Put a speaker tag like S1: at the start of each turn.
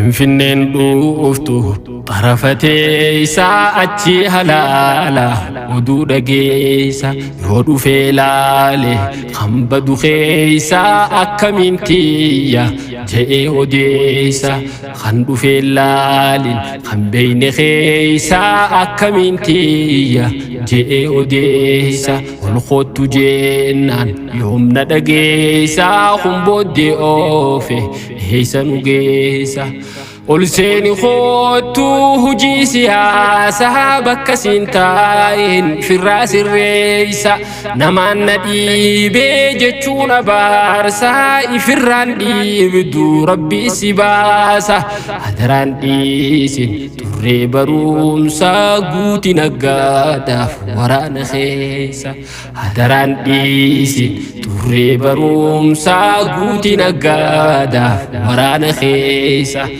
S1: Finfinneen dhuuftu xarafatee isaa achi halaala oduu dhageessa yoo dhufee laale kan badu keessa akkamiin tiyya je'ee odeessa kan dhufee laalin kan beeyne keessa akkamiin tiyya je'ee odeessa ol koottu jennaan yoomna dhageessa kun booddee oofe eessa nu geessa. Ol seeni koottu hujii siyaasaa bakka siin taa'een firraa sirreessa. Namaan na dhiibee jechuun abaarsaa ifirraan dhiibdu rabbi si baasa. Hadaraan dhiisin turree barumsaa guuti naggaadhaaf waraana keessa. Hadaraan dhiisin turree barumsaa guuti naggaadhaaf waraana keessa.